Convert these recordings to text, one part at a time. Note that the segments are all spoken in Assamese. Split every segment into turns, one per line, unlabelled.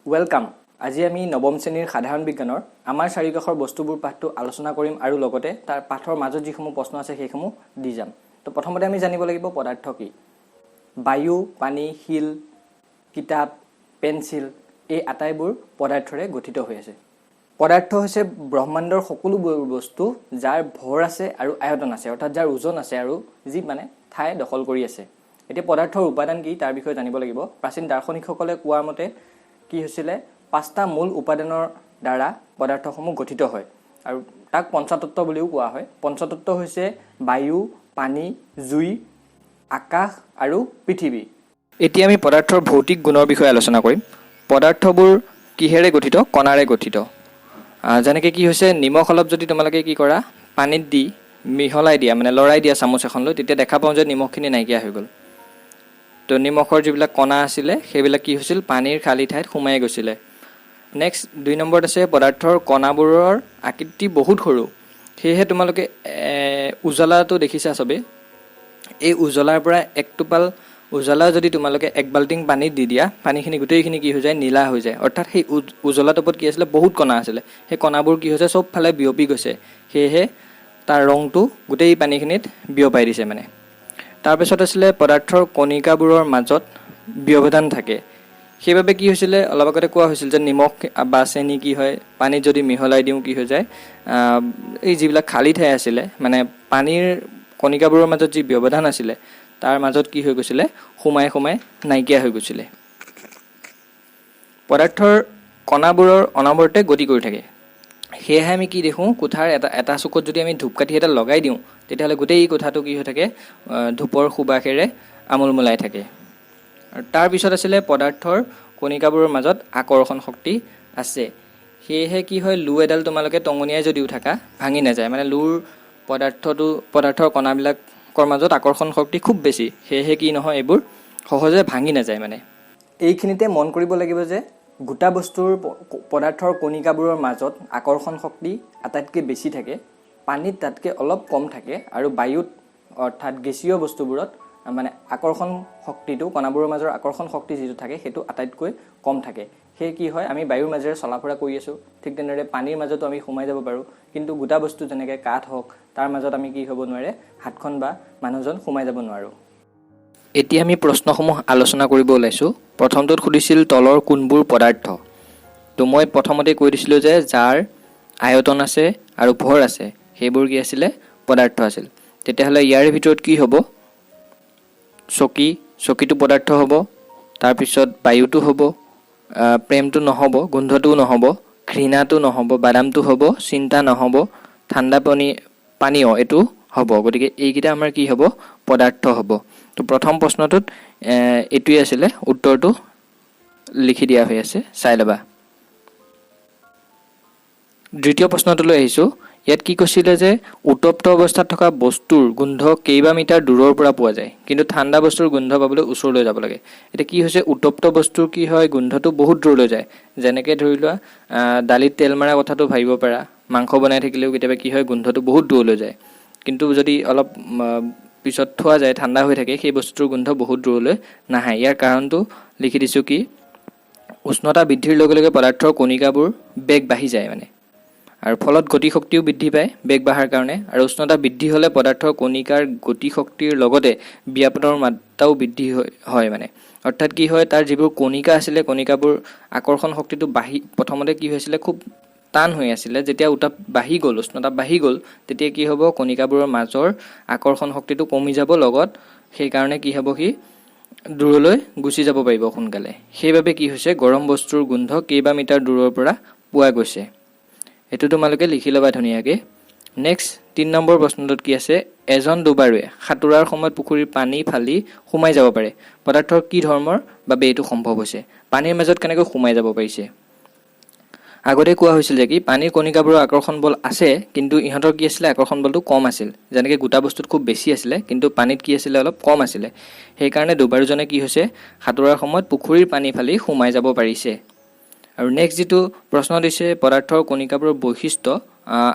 Welcome. আজি আমি নৱম শ্ৰেণীৰ সাধাৰণ বিজ্ঞানৰ আমাৰ চাৰিকাষৰ বস্তুবোৰ পাঠটো আলোচনা কৰিম আৰু লগতে তাৰ পাঠৰ মাজত যিসমূহ প্ৰশ্ন আছে, সেইসমূহ দি যাম। তো প্ৰথমতে আমি জানিব লাগিব পদাৰ্থ কি। বায়ু, পানী, শিল, কিতাপ, পেঞ্চিল, এই আটাইবোৰ পদাৰ্থৰে গঠিত হৈ আছে। পদাৰ্থ হৈছে ব্ৰহ্মাণ্ডৰ সকলোবোৰ বস্তু যাৰ ভৰ আছে আৰু আয়তন আছে, অৰ্থাৎ যাৰ ওজন আছে আৰু যি মানে ঠাই দখল কৰি আছে। এতিয়া পদাৰ্থৰ উপাদান কি, তাৰ বিষয়ে জানিব লাগিব। প্ৰাচীন দাৰ্শনিকসকলে কোৱা মতে কি হৈছিলে, পাঁচটা মূল উপাদানৰ দ্বাৰা পদাৰ্থসমূহ গঠিত হয় আৰু তাক পঞ্চতত্ত্ব বুলিও কোৱা হয়। পঞ্চতত্ত্ব হৈছে বায়ু, পানী, জুই, আকাশ আৰু পৃথিৱী। এতিয়া আমি পদাৰ্থৰ ভৌতিক গুণৰ বিষয়ে আলোচনা কৰিম। পদাৰ্থবোৰ কিহেৰে গঠিত? কণাৰে গঠিত। যেনেকৈ কি হৈছে, নিমখ অলপ যদি তোমালোকে কি কৰা, পানীত দি মিহলাই দিয়া, মানে লৰাই দিয়া চামুচ এখন লৈ, তেতিয়া দেখা পাওঁ যে নিমখখিনি নাইকিয়া হৈ গ'ল। তো নিমখৰ যিবিলাক কণা আছিলে, সেইবিলাক কি হৈছিল, পানীৰ খালী ঠাইত সোমাই গৈছিলে। নেক্সট 2 নম্বৰত আছে, পদাৰ্থৰ কণাবোৰৰ আকৃতি বহুত সৰু। সেয়েহে তোমালোকে উজলাটো দেখিছা চবেই। এই উজলাৰ পৰা এক টোপাল উজলা যদি তোমালোকে এক বাল্টিং পানীত দি দিয়া, পানীখিনি গোটেইখিনি কি হৈ যায়? নীলা হৈ যায়। অৰ্থাৎ সেই উজলা টোপত কি আছিলে? বহুত কণা আছিলে। সেই কণাবোৰ কি হৈছে, চবফালে বিয়পি গৈছে। সেয়েহে তাৰ ৰংটো গোটেই পানীখিনিত বিয়পাই দিছে মানে। তাৰপিছত আছিলে, পদাৰ্থৰ কণিকাবোৰৰ মাজত ব্যৱধান থাকে। সেইবাবে কি হৈছিলে, অলপ আগতে কোৱা হৈছিল যে নিমখ বা চেনি কি হয়, পানীত যদি মিহলাই দিওঁ কি হৈ যায়, এই যিবিলাক খালী ঠাই আছিলে, মানে পানীৰ কণিকাবোৰৰ মাজত যি ব্যৱধান আছিলে, তাৰ মাজত কি হৈ গৈছিলে, সোমাই সোমাই নাইকিয়া হৈ গৈছিলে। পদাৰ্থৰ কণাবোৰৰ অনবৰতে গতি কৰি থাকে। সেয়েহে আমি কি দেখোঁ, কোঠাৰ এটা এটা চুকত যদি আমি ধূপকাঠি এটা লগাই দিওঁ, তেতিয়াহ'লে গোটেই কোঠাটো কি হৈ থাকে, ধূপৰ সুবাসেৰে আমোলমোলাই থাকে। আৰু তাৰপিছত আছিলে, পদাৰ্থৰ কণিকাবোৰৰ মাজত আকৰ্ষণ শক্তি আছে। সেয়েহে কি হয়, লো এডাল তোমালোকে টঙনিয়াই যদিও থাকা, ভাঙি নাযায়। মানে লোৰ পদাৰ্থৰ কণাবিলাকৰ মাজত আকৰ্ষণ শক্তি খুব বেছি। সেয়েহে কি নহয়, এইবোৰ সহজে ভাঙি নাযায় মানে। এইখিনিতে মন কৰিব লাগিব যে গোটা বস্তুৰ পদাৰ্থৰ কণিকাবোৰৰ মাজত আকৰ্ষণ শক্তি আটাইতকৈ বেছি থাকে, পানীত তাতকৈ অলপ কম থাকে আৰু বায়ুত, অৰ্থাৎ গেছীয় বস্তুবোৰত মানে আকৰ্ষণ শক্তিটো, কণাবোৰৰ মাজৰ আকৰ্ষণ শক্তি যিটো থাকে, সেইটো আটাইতকৈ কম থাকে। সেয়ে কি হয়, আমি বায়ুৰ মাজেৰে চলা ফুৰা কৰি আছোঁ, ঠিক তেনেদৰে পানীৰ মাজতো আমি সোমাই যাব পাৰোঁ। কিন্তু গোটা বস্তু যেনেকৈ কাঠ হওক, তাৰ মাজত আমি কি হ'ব নোৱাৰে, হাতখন বা মানুহজন সোমাই যাব নোৱাৰোঁ। এতিয়া আমি প্ৰশ্নসমূহ আলোচনা কৰিব ওলাইছোঁ। প্ৰথমটোত সুধিছিল, তলৰ কোনবোৰ পদাৰ্থ? তো মই প্ৰথমতে কৈ দিছিলোঁ যে যাৰ আয়তন আছে আৰু ভৰ আছে, সেইবোৰ কি আছিলে? পদাৰ্থ আছিল। তেতিয়াহ'লে ইয়াৰে ভিতৰত কি হ'ব? চকী, চকীটো পদাৰ্থ হ'ব। তাৰপিছত বায়ুটো হ'ব, প্ৰেমটো নহ'ব, গোন্ধটোও নহ'ব, ঘৃণাটো নহ'ব, বাদামটো হ'ব, চিন্তা নহ'ব, ঠাণ্ডা পানী পানীয় এইটো হ'ব। গতিকে এইকেইটা আমাৰ কি হ'ব? পদাৰ্থ হ'ব। তো প্ৰথম প্ৰশ্নটোত এইটোৱে আছিলে উত্তৰটো, লিখি দিয়া হৈ আছে, চাই ল'বা। দ্বিতীয় প্ৰশ্নটোলৈ আহিছোঁ। ইয়াত কি কৈছিলে যে উত্তপ্ত অৱস্থাত থকা বস্তুৰ গোন্ধ কেইবা মিটাৰ দূৰৰ পৰা পোৱা যায়, কিন্তু ঠাণ্ডা বস্তুৰ গোন্ধ পাবলৈ ওচৰলৈ যাব লাগে। এতিয়া কি হৈছে, উত্তপ্ত বস্তুৰ কি হয়, গোন্ধটো বহুত দূৰলৈ যায়। যেনেকৈ ধৰি লোৱা, দালিত তেল মৰা কথাটো ভাবিব পাৰা। মাংস বনাই থাকিলেও কেতিয়াবা কি হয়, গোন্ধটো বহুত দূৰলৈ যায়। কিন্তু যদি অলপ পিছত থোৱা যায়, ঠাণ্ডা হৈ থাকে, সেই বস্তুটোৰ গোন্ধ বহুত দূৰলৈ নাহে। ইয়াৰ কাৰণটো লিখি দিছোঁ কি, উষ্ণতা বৃদ্ধিৰ লগে লগে পদাৰ্থৰ কণিকাবোৰ বেগ বাঢ়ি যায় মানে আৰু ফলত গতিশক্তিও বৃদ্ধি পায় বেগ বাঢ়াৰ কাৰণে। আৰু উষ্ণতা বৃদ্ধি হ'লে পদাৰ্থৰ কণিকাৰ গতিশক্তিৰ লগতে ব্যাপনৰ মাত্ৰাও বৃদ্ধি হয় মানে। অৰ্থাৎ কি হয়, তাৰ যিবোৰ কণিকা আছিলে, কণিকাবোৰ আকৰ্ষণ শক্তিটো বাঢ়ি প্ৰথমতে কি হৈছিলে, খুব টান হৈ আছিলে। যেতিয়া উত্তাপ বাঢ়ি গ'ল, উষ্ণতা বাঢ়ি গ'ল, তেতিয়া কি হ'ব, কণিকাবোৰৰ মাজৰ আকৰ্ষণ শক্তিটো কমি যাব লগত। সেইকাৰণে কি হ'ব, সি দূৰলৈ গুচি যাব পাৰিব সোনকালে। সেইবাবে কি হৈছে, গৰম বস্তুৰ গোন্ধ কেইবা মিটাৰ দূৰৰ পৰা পোৱা গৈছে। এইটো তোমালোকে লিখি ল'বা ধুনীয়াকৈ। নেক্সট 3 নম্বৰ প্ৰশ্নটোত কি আছে? এজন ডুবাৰুৱে সাঁতোৰাৰ সময়ত পুখুৰীৰ পানী ফালি সোমাই যাব পাৰে। পদাৰ্থৰ কি ধৰ্মৰ বাবে এইটো সম্ভৱ হৈছে? পানীৰ মাজত কেনেকৈ সোমাই যাব পাৰিছে? আগতে কোৱা হৈছিল যে কি, পানীৰ কণিকাবোৰৰ আকৰ্ষণ বল আছে, কিন্তু ইহঁতৰ কি আছিলে, আকৰ্ষণ বলটো কম আছিল। যেনেকৈ গোটা বস্তুত খুব বেছি আছিলে, কিন্তু পানীত কি আছিলে, অলপ কম আছিলে। সেইকাৰণে ডুবাৰুজনে কি হৈছে, সাঁতোৰাৰ সময়ত পুখুৰীৰ পানী ফালি সোমাই যাব পাৰিছে। আৰু নেক্সট যিটো প্ৰশ্ন দিছে, পদাৰ্থৰ কণিকাবোৰৰ বৈশিষ্ট্য,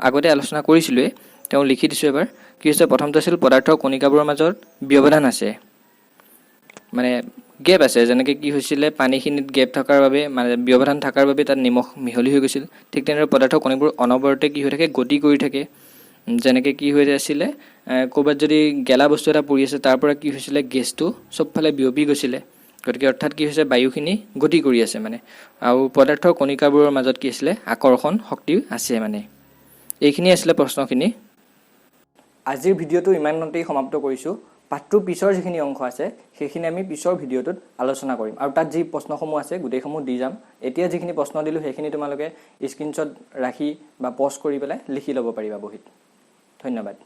আগতে আলোচনা কৰিছিলোঁৱেই, তেওঁ লিখি দিছোঁ এবাৰ। কি হৈছে, প্ৰথমটো আছিল পদাৰ্থৰ কণিকাবোৰৰ মাজত ব্যৱধান আছে। মানে গেপ আছে। যেনেকৈ কি হৈছিলে, পানীখিনিত গেপ থকাৰ বাবে, মানে ব্যৱধান থকাৰ বাবে তাত নিমখ মিহলি হৈ গৈছিল। ঠিক তেনেদৰে পদাৰ্থৰ কণিকাবোৰ অনবৰতে কি হৈ থাকে? গতি কৰি থাকে। যেনেকৈ কি হৈ আছিলে, ক'ৰবাত যদি গেলা বস্তু এটা পৰি আছে, তাৰ পৰা কি হৈছিলে? গেছটো চবফালে বিয়পি গৈছিলে। গতিকে অৰ্থাৎ কি হৈছে? বায়ুখিনি গতি কৰি আছে মানে। আৰু পদাৰ্থৰ কণিকাবোৰৰ মাজত কি আছিলে? আকৰ্ষণ শক্তি আছে। মানে এইখিনি আছিলে প্ৰশ্নখিনি। আজিৰ ভিডিঅ'টো ইমানতেই সমাপ্ত কৰিছোঁ। পাঠটোৰ পিছৰ যিখিনি অংশ আছে, সেইখিনি আমি পিছৰ ভিডিঅ'টোত আলোচনা কৰিম আৰু তাত যি প্ৰশ্নসমূহ আছে, গোটেইসমূহ দি যাম। এতিয়া যিখিনি প্ৰশ্ন দিলোঁ, সেইখিনি তোমালোকে স্ক্ৰীনশ্বট ৰাখি বা পজ কৰি পেলাই লিখি ল'ব পাৰিবা বহীত। ধন্যবাদ।